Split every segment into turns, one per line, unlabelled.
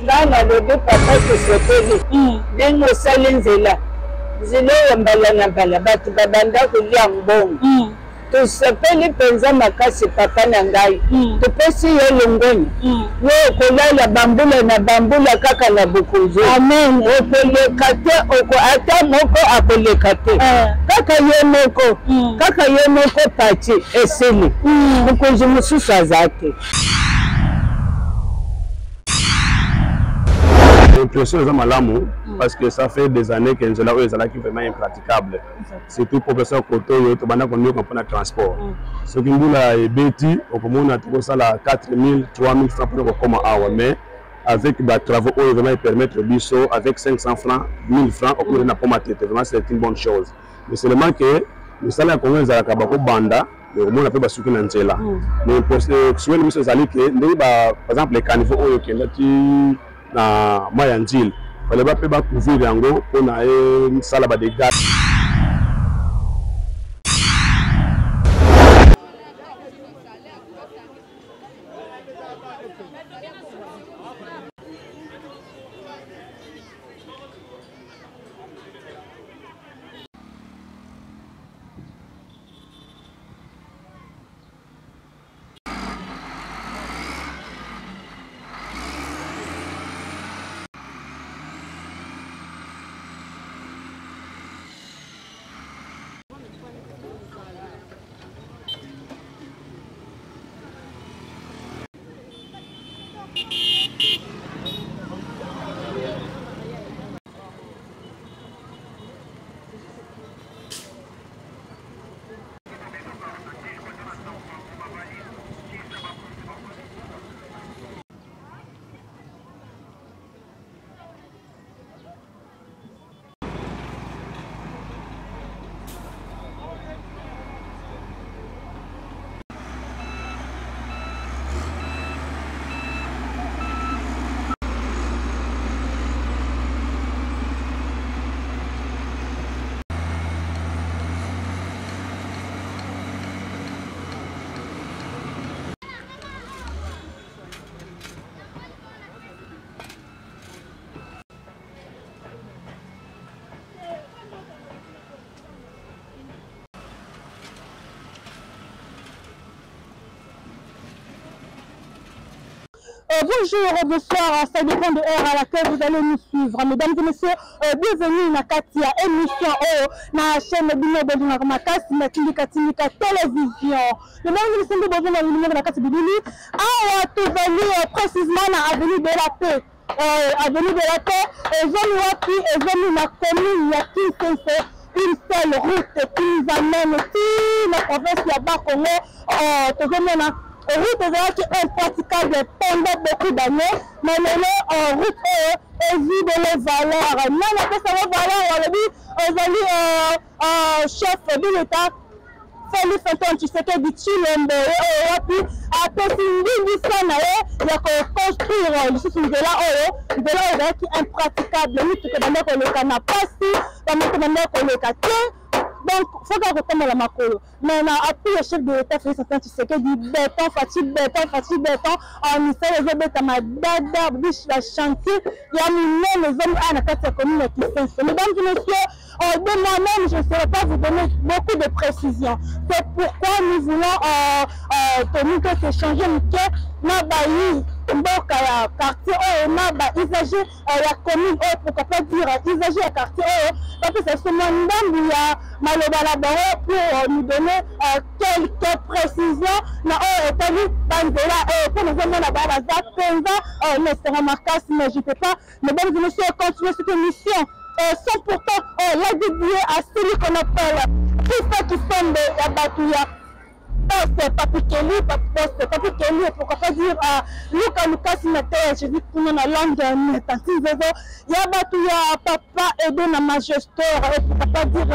Nga nalobi papa tosepeli ndenge osali nzela nzela oyo mbala na mbala bato babanda kolia mbongo. Tosepeli mpenza makasi papa na ngai. Topesi yo longonya. Yo okolala bambula na bambula kaka na bokonzi.
Amen.
Okoleka te, oko ata moko akoleka te. Kaka yo moko, kaka yo moko Paty esili. Mokonzi mosusu aza te.
Impression eza malamu parce que ça fait des années que nzela oyo ezalaki vraiment impraticable. Surtout population ya kote oyo tobanda konyoka mpona transport. Soki mbula ebeti okomona tokosala 4000 3000 francs mpona kokoma awa, mais avec ba travaux oyo vraiment permettre biso avec 500 francs 1000 francs okomona na poma tete, vraiment c'est une bonne chose. Mais seulement que misala ya Congo ezalaka bakobanda mais okomona mpe basuki na nzela. Mais souhait biso ezali ke ndenge ba par exemple les caniveaux oyo ekendaki na mai ya Ndjili, fallait ba mpe bacouvrir yango mpona esala ba dégâts.
Bonjour, bonsoir, ça dépend de l'heure à laquelle vous allez nous suivre. Mesdames et messieurs, bienvenue na kati ya émission oyo na chaîne bino bolingaka makasi na Tindika Tindika Télévision. Mesdames et messieurs, bienvenue na bino na kati bilili. Awa tozali précisément na avenue de la Paix. Avenue de la Paix, ezali wapi? Ezali na commune ya Kinsense. Une seule route qui nous amène ti na province ya Bas-Congo. Tozomona route ezalaki impraticable pendant beaucoup d'années, mais lelo route oyo ezwi bele valeur. Nani apesaka valeur? Alobi ezali chef de l'État Félix Antoine Tshisekedi Tshilombo, oyo wapi apesi ndingisa na ye ya koconstruire lisusu nzela oyo. Nzela oyo ezalaki impraticable, mituka ebanda koleka na pasi, bamoto ebanda koleka te, donc faut kaka kotambola makolo. Mais na appui ya chef de l'État Félix Antoine Tshisekedi, béton Fatshi, béton Fatshi, béton en misala ezobetama dada ba chantier ya minene ezomi awa na kati ya commune ya Kisenso. Mesdames et messieurs, de moi-même, je ne saurais pas vous donner beaucoup de précisions. C'est pourquoi nous voulons que échanger moke na bayi mboka ya quartier oyo, na ba usager ya commune oyo, pourquoi pas dire usager ya quartier oyo, bapesa biso mwa ndambu ya maloba na bango pour nous donner quelques précisions na oyo etali banzela oyo, mpo nazomona ba baza mpenza na esengo makasi. Mais je peux pas, mesdames et messieurs, continuer cette émission sans pourtant la dédier à celui qu'on appelle Christa Kisombe ya bato ya poste Papi Kelly, poste Papi Kelly, pourquoi pas dire Luka Lukasi na te, je dis kuna na London, Tanti Zozo ya bato ya Papa Edo na Majestor, et pourquoi pas dire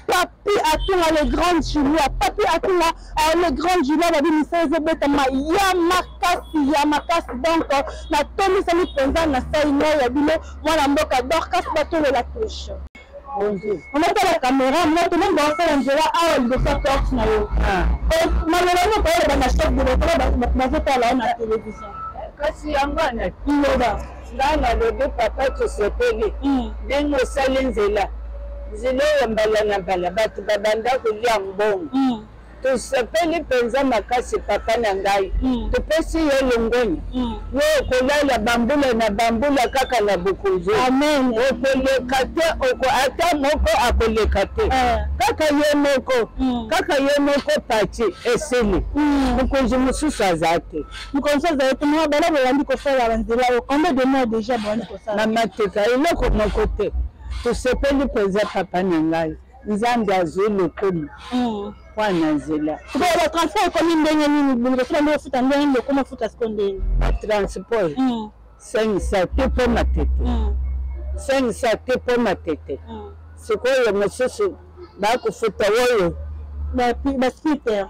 Papi Atunga le grand Julia, Papi Atunga le grand Julia, babi misala ezobetama ya makasi ya makasi. Donc natomisami mpenza na saino ya bino mwana mboka Dorcas Batolela touche.
Bonjour.
Omatala caméra, moto nde basala nzela awa liboso ya porte na yo. Maloba nini okoyeba na chef de l'État bato bazotala yo na télévision?
Kasi yango wana
iloba.
Nga nalobi, papa, tosepeli ndenge osali nzela. Nzela oyo, mbala na mbala bato babanda kolia mbongo. Tosepeli mpenza makasi, papa na ngai. Topesi yo longonya. Yo okolala bambula na bambula kaka na bokonzi.
Amen.
Okoleka te, oko ata moko akoleka te. Kaka ye moko, kaka ye moko. Pati esili, mokonzi mosusu aza te.
Mokonzi azali te. Mama, bala bolandi kosala banzela oyo, combien de mois déjà bolandi kosala?
Mama, tika eloko moko te. Tosepeli mpenza, papa na ngai. Nzambe azwi lokumu mpo na nzela.
Sikoyo batransport ekomi ndenge nini? Liboso bandi kofuta ndenge nini? Okoma futa siko ndenge?
Batransport 500 te mpo Matete, 500 te mpo Matete. Sikoyo mosusu bakofuta oyo
bascooter.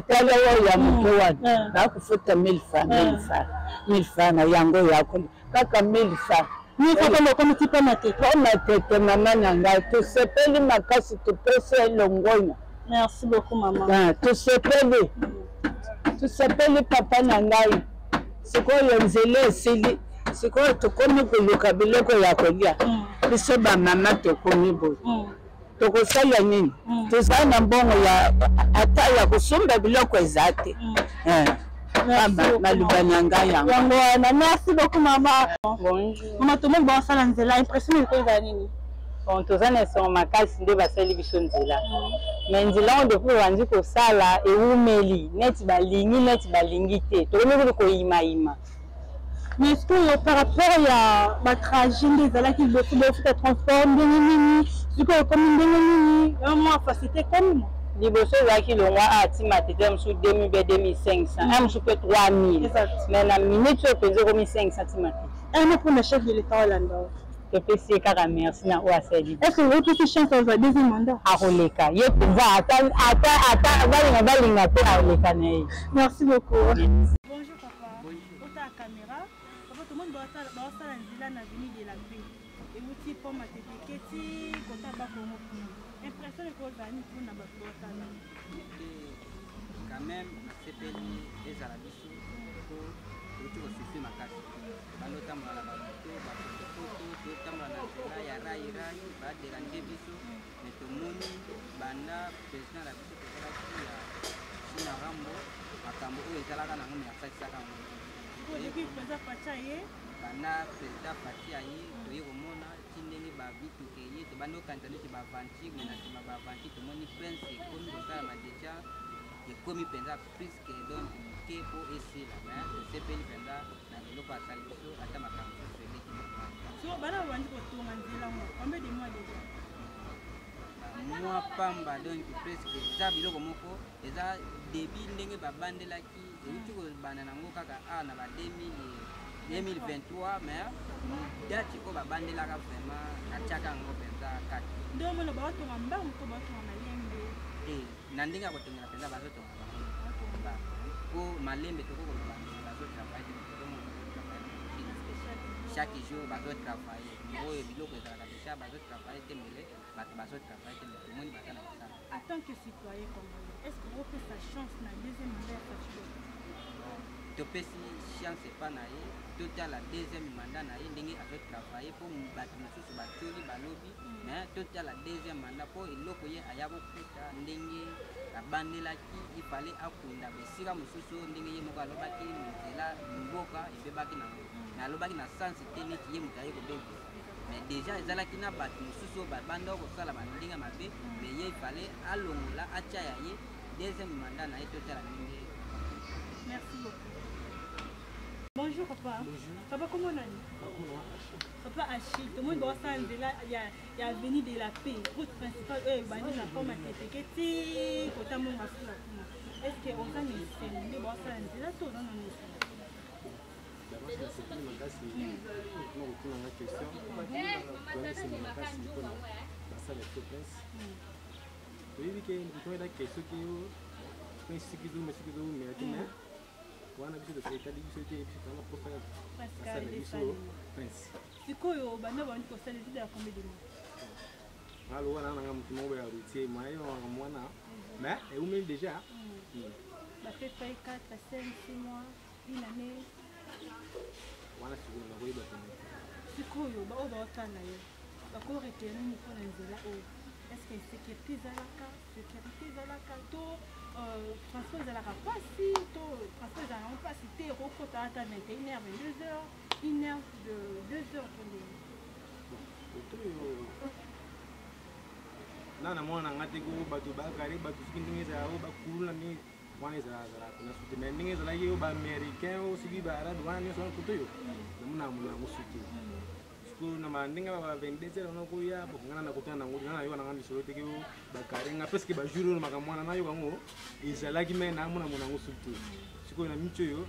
Tala oyo ya moke wana, bakofuta 1000 francs, 1000 francs, 1000 francs na yango yako kaka 1000 francs.
Mille okomi ti mpo Matete.
Mpo Matete, mama na ngai, tosepeli makasi, topesi elongonya.
Merci beaucoup, mama.
Tosepeli, tosepeli, papa na ngai. Sikoyo nzela esili, sikoyo tokomi koluka biloko ya kolia. Biso bamama tokomi boye, tokosala nini? Toza na mbongo ya ata ya kosomba biloko eza te. Maloba na ngai yango.
Yango wana. Merci beaucoup, mama.
Bonjour.
Mama, tomoni baosala nzela. Impression eko ezala nini?
Bon, toza na esengo makasi nde basali biso nzela. Mais nzela oyo, depuis babandi kosala, ewumeli neti balingi neti balingi te, tokomi kutu koyimayima.
Mais sikoyo, par rapport ya batrajet nde ezalaki liboso, bofuta transport ndenge nini? Sikoyo ekomi ndenge nini? Mwa facilité ekomi?
Liboso ezalaki longwa a ti Matete, mosusu 2000 be 2500, un mosusu mpe 3000, mais na minute oyo mpenza ekomi 500 ti Matete.
Un mot mpona chef de l'État olanda?
Topesi ye kaka merci na oyo asali.
Est ce que opesi chance azwa deuxième mandat?
Akoleka ye mpenza, ata ata ata balinga balinga te, akoleka na ye.
Merci beaucoup. Bonjour papa. Ota caméra, papa. Tomoni baosala nzela na avenue de la Paix, euti pont Matete keti kota Bakongo kuna. Impression ekozala nini mpona bato baosala?
Quand même nasepeli. Ezala biso po touti kosouffrir makasi. Bando otambola na bamoto, bapotopoto, totambola na nzela ya rai rai, badéranger biso. Mais tomoni banda président na biso tozalaki ya Sina Rambo, makambo oyo ezalaka nango, me asalisaka yango.
Depuis président Fatshi aye?
Banda président Fatshi aye, toye komona ti ndenge babituka eye. Tobandi kokanisa neti baaventure, mais na nsima baaventure tomoni prince ekomi kosalama déjà, ekomi mpenza plus que donc moke mpo esila. Mais tosepeli mpenza na eloko asali biso, ata makambo mosusu eleki normal.
So bana babandi kotonga nzela ngo combien de mois déjà?
Mwa pamba, donc presque eza biloko moko eza début ndenge babandelaki, euti kobanda nango kaka a na ba 2023, mais date oyo babandelaka vraiment atiaka yango mpenza kati.
Nde omona baotonga mbangu to baotonga malembe?
Te, na ndenge ya kotongela mpenza, bazotonga bango po malembe. Toko koloba bazotravaille te, tozomona bazotravaille chaque jour, bazotravaille. Oyo biloko ezalaka déjà, bazotravaille te, mele bato bazotravaille te, mais tomoni baza na kosala.
En tant que citoyen congolais, est ce que opesa chance na deuxième mandat ya Fatshi?
Topesi chance epa na ye, totala deuxième mandat na ye ndenge azotravaille, mpo bato mosusu batioli balobi. Mais totala deuxième mandat, mpo eloko ye aya kokuta ndenge abandelaki, ifale akunda esika mosusu oyo ndenge ye moko alobaki nzela mboka ebebaki nango. Mais alobaki na sens te neti ye moto aye kobebisa, mais déjà ezalaki na bato mosusu oyo babanda kosala bandenge mabe. Mais ye ifale alongola, atya ya ye deuxième mandat na ye, totala ndenge.
Merci beaucoup. Bonjour papa.
Bonjour.
Papa, comment nani? Papa Achille, tomoni baosala nzela ya avenue de la Paix, route principale oyo ebandi na pont Matete keti kota Monga Sula kuna. Est ce que oza na esengo nde baosala nzela to oza nano esengo?
D'abord, nasepeli makasi na kotunanga question. Toza esengo makasi mpona basala ya prince. Toyebi ke toyeda ke soki prince soki ezowumela, soki ezowumela te, mais wana biso etali biso te. Biso toza na posa basala biso prince.
Sikoyo banda bandi kosala, ezali ya combien de mois?
Alo wana nanga motu moko ya routier maye makambo wana, mais eumeli déjà.
Bafait 4, 5, 6 mois, une année?
Wana sikoyo nakoyeba pene te.
Sikoyo baoyo baotala yo bakoretenir nini mpo na nzela oyo? Est ce que sécurité ezalaka, sécurité ezalaka to transport ezalaka mpasi, to transport ezalaka yango mpasi te, okokota ata 21 heure, 22 heures, 1 heure de 2 heures to ndenge?
Kote oyo na namona na nga te ko bato bakare bato soki ndenge ezala oyo bakuluna ndenge wana ezalazala mpena su te, mais ndenge ezalaki oyo baaméricain oyo soki baarabe wana nyonso wana, kote oyo namona mona yango su te. Sikoyo na ndenge ba 22 heures wana koya nga na kotana nango, nga nayoka nanga lisolo te ke bakare nga, presque bajour oyo makambo wana nayoka yango ezalaki, mais namona mona yango su te. Sikoyo na miti oyo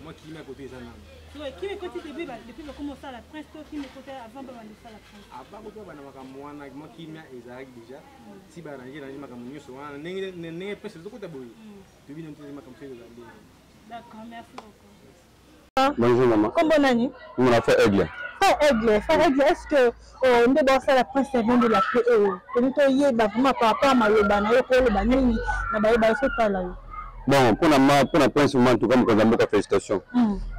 mwa kimia kote eza nano.
Kimi ekoti depuis bakoma osala prince, to kimi ekoti avant babanda osala prince?
Avant koto bana makambo wana, mwa kimia ezalaki déjà. Si barange range makambo nyonso wana ndenge ndenge prince ezokota boye, toyebi nano te makambo soki ezala ndenge.
D'accord, merci beaucoup.
Bonjour maman.
Kombo nani?
Mon frère Aigle.
Frère Aigle, frère Aigle, est-ce que nde baosala prince avenue de la paix oyo, tolingi toyeba vraiment par rapport à maloba na yo, koloba nini na bayeba ezotala yo?
Bon, mpona ma mpona prince ma, en tout cas mokonzi ya mboka, félicitation.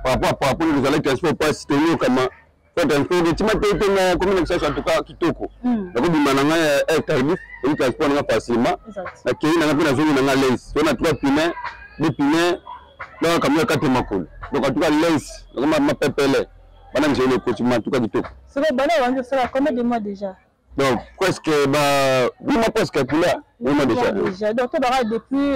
Par rapport ozalaki transport pasi, toyokama po transport etima te te na commune ya Kinshasa. En tout cas kitoko, nakobima na ngai air tardif, eyi transport na nga facilement, nakei na nga mpe nazongi na nga l'aise so na trois pneus, deux pneus, donc camion ekate makolo. Donc en tout cas l'aise nakoma mapepele bana nzela ekoti, en tout cas kitoko.
Sikoyo bana bandi osala combien de mois déjà?
Donc presque ba 8 mois, presque kula 8 mois déjà.
Déjà, donc to baka depuis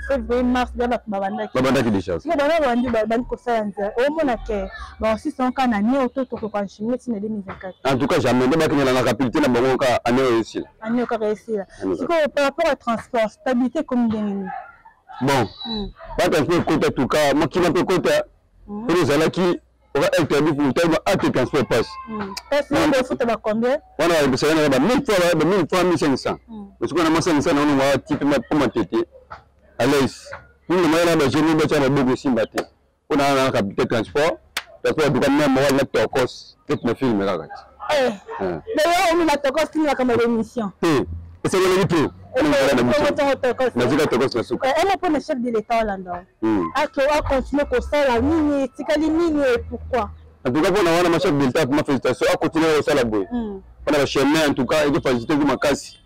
février, mars déjà bato babandaki.
Babandaki déjà.
Sikoyo bana bandi kosala nzela, omona ke baosisa kaka na année oyo to tokoka enchaîner ntina 2024?
En tout cas jamais, nde bakende na rapidité na bango kaka année oyo esila.
Année oyo kaka esila. Sikoyo par rapport à transport, stabilité ekomi ndenge nini?
Bon, batransport ekota, tuka makila mpe ekota oyo ezalaki oka interdit pour tellement ate transport passe.
Kasi ofuta ba combien?
Wana bayebisaka na ba 1000 fois, ba 1000 fois, 1500. Mais sikoyo na mwa 500 na ono ti mpe mpo matete à l'aise mingi mayela bagene batya maboko esimba te mpo na na capité transport transport aduka meme moko na tokos neti na film kaka ti.
Mais omema tokos tini makambo ya émission?
Te, esengelaki te. Nazika tokos na suka.
Emo mpona chef de l'État olanda acontinue kosala nini, etikali nini et pourquoi?
En tout cas mpona wana ma chef de l'État, ma félicitation, acontinue kosala boye mpona bachemin. En tout cas ezofacilité eza makasi.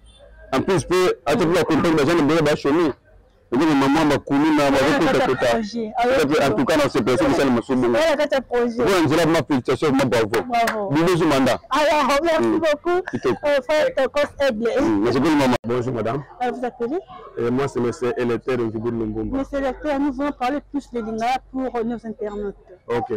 En plus mpe ata mpe bacompagne baza na ndenge bachôme, ezokoma mwa bakuluna bazokotakota. En tout cas na sepelasi kosala mosu bongo mpona nzela. Ma félicitation, ma bravo, bibezu mandat.
Alors, merci beaucoup, frère Tokos Aigle.
Nasepeli mama.
Bonjour madame.
Vous appelez?
Et moi, c'est monsieur Eleter Mvibur Lumbumba.
Monsieur Eleter, nous voulons parler plus de lingala pour nos internautes.
Ok.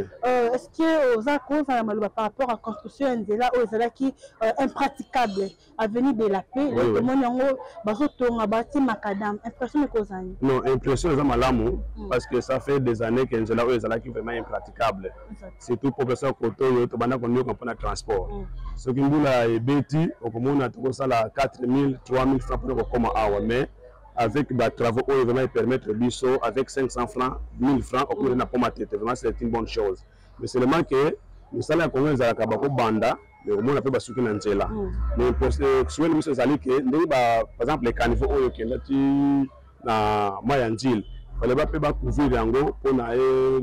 Est-ce que oza kozala maloba par rapport à construction ya nzela oyo ezalaki impraticable, avenue de la Paix?
Oui, oui.
Tomoni yango bazotonga, bati macadam, impression ekozani?
Non, impression eza malamu parce que ça fait des années que nzela oyo ezalaki vraiment impraticable. Surtout population kote oyo tobanda konyoka mpona transport. Soki mbula ebeti, okomona tokosala 4000, 3000 francs mpona kokoma awa, mais avec batravaux oyo vraiment epermettre biso avec 500 francs, 1000 francs okomona na poma tete. Vraiment c'est une bonne chose, mais seulement que mosala ya Kongo ezalaka bakobanda mais omona mpe basuki na nzela. Mais suweni biso ezali ke ndenge par exemple caniveau oyo ekenda ti na mai ya Njile, fale ba mpe bacouvrir yango mpona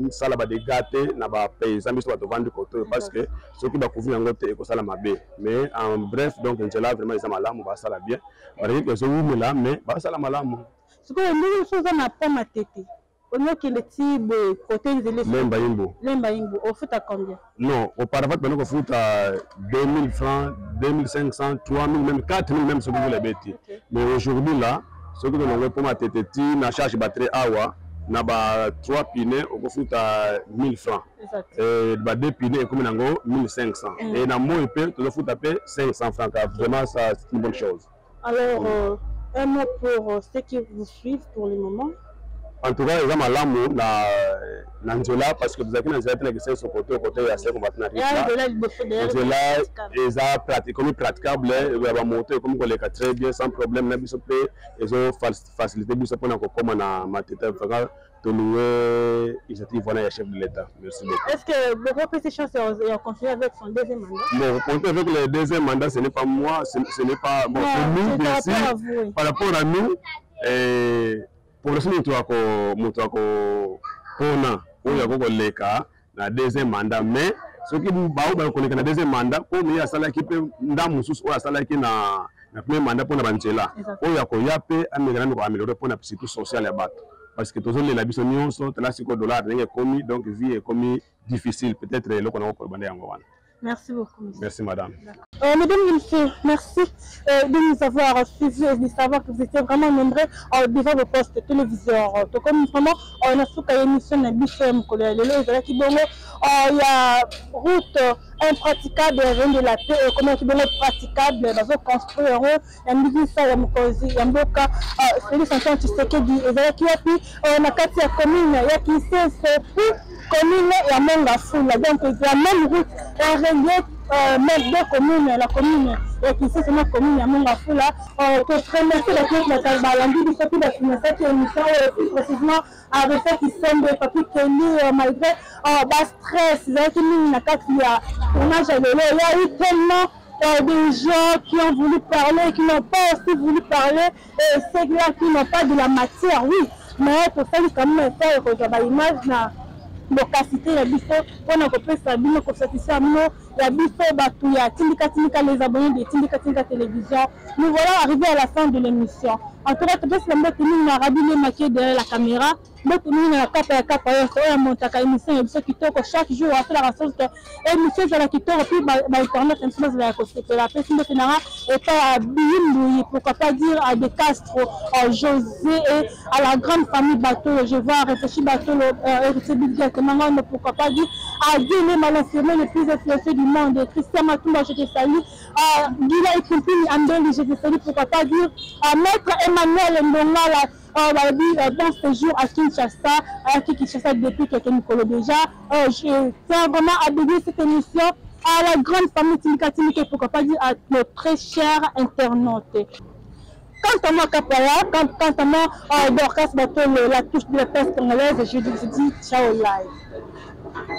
esala badégâts te na bapaysan biso bato vandi kote oyo, parce que soki bacouvrir yango te ekosala mabe. Mais en bref, donc nzela vraiment eza malamu, basala bien, baleki ke ezowumela, mais basala malamu.
Sikoyo ndenge mosusu oza na pont Matete, olingi okende ti boye kote nzela
Lemba Imbu.
Lemba Imbu, ofuta combien?
Non, auparavant tobandi kofuta 2000 francs, 2500, 3000, même 4000, même soki mbula ebeti. Mais aujourd'hui là, soki tolongwe mpo Matete ti na charge batterie awa na ba 3 pneus, okofuta 1000 francs. Ba 2 pneus ekomi nango 1500 et na moi mpe tozofuta mpe 500 francs. Vraiment, ça c'est une bonne chose.
Alors un mot pour ceux qui vous suivent pour le moment?
En tout cas eza malamu na nzela, parce que tozalaki na nzela te na Kisenso kote ya seko bato na nzela eza ekomi praticable ya bamoto, ekomi koleka très bien sans problème na biso mpe ezofacilité biso mpona kokóma na Matete. Vraiment tolouer initiative wana ya chef de l'État. Merci beaucoup.
Est-ce que beaucoup plus chance de continuer avec son deuxième mandat?
Bon, compter avec le deuxième mandat, ce n'est pas moi, ce n'est pas bon, c'est nous, bien sûr.
Par rapport à vous, oui.
Par rapport à nous, population, moto ako mpona oyo akokoleka. na deuxième mandat. Mais soki bao bakoleka na deuxième mandat, comme ye asalaki mpe ndambo mosusu oyo asalaki na premier mandat mpona banzela oyo akoya mpe ameka nanu koaméliorer mpona surtout social ya bato, parce que tozolela biso nyonso. Tala sikoyo dollar ndenge ekomi, donc vie ekomi difficile. Peut-être eloko nango koloba nde yango wana.
Merci beaucoup, monsieur.
Merci, madame.
Mesdames et messieurs, merci de nous avoir suivis et de savoir que vous étiez vraiment nombreux devant vos postes téléviseurs. Donc, comme vraiment, on a fait une émission na biso ya mokolo ya lelo, ezalaki bongo ya route impraticable ya Avenue de la Paix ekomaki bongo praticable, bazoconstruire yango ya ndingisa ya mokonzi ya mboka Félix Antoine Tshisekedi. Ezalaki wapi? Na kati ya commune ya Kisenso, puis commune ya Mont-Ngafula. Donc la même route reliée même deux communes, la commune ya Kisenso na commune ya Mont-Ngafula. Toremercie bato nyonso balandi biso mpe bafinançaki émission oyo, plus précisément Aresa Kisembe, Papi Kelly, malgré bastress ezalaki mingi na kati ya tournage ya lelo. Il y a eu tellement des gens qui ont voulu parler, qui n'ont pas aussi voulu parler, et ceux-là qui n'ont pas de la matière, oui. Mais tosali quand même effort ekozwa baimage na bokasite ya biso mpona kopesa bino, kosatisfaire bino ya biso bato ya Tindika Tindika, les abonnés de Tindika Tindika Télévision. Nous voilà arrivés à la fin de l'émission. En tout cas, topesi na mbote mingi na Rabi Lemaki derrière la caméra, mbote mingi na kapa ya kapa nyonso oyo amontaka émission ya biso kitoko chaque jour, asalaka sorte émission ezala kitoko mpe bainternet na biso bazala ya kosepela. Apesi mbote nanga epai ya Biyimbuyi, pourquoi pas dire à De Castro José et à la grande famille Batolo. Je vois réfléchir Batolo, héritier Bill Mangano, pourquoi pas dire à Dieu les mal infirmé le plus influencé du monde, Christian Matumba, je te salue, à Gila Ikumpini Andeli, je te salue, pourquoi pas dire à Maître Emmanuel Ndongala, balobi bon séjour à Kinshasa, ayaki Kinshasa depuis quelques mikolo déjà. Je tiens vraiment à dédier cette émission à la grande famille Tindika Tindika, pourquoi pas dire à nos très chers internautes. Quant à moi, Kapaya, quant à moi, Dorcas Batolo, la touche de la presse congolaise, je vous dis ciao live.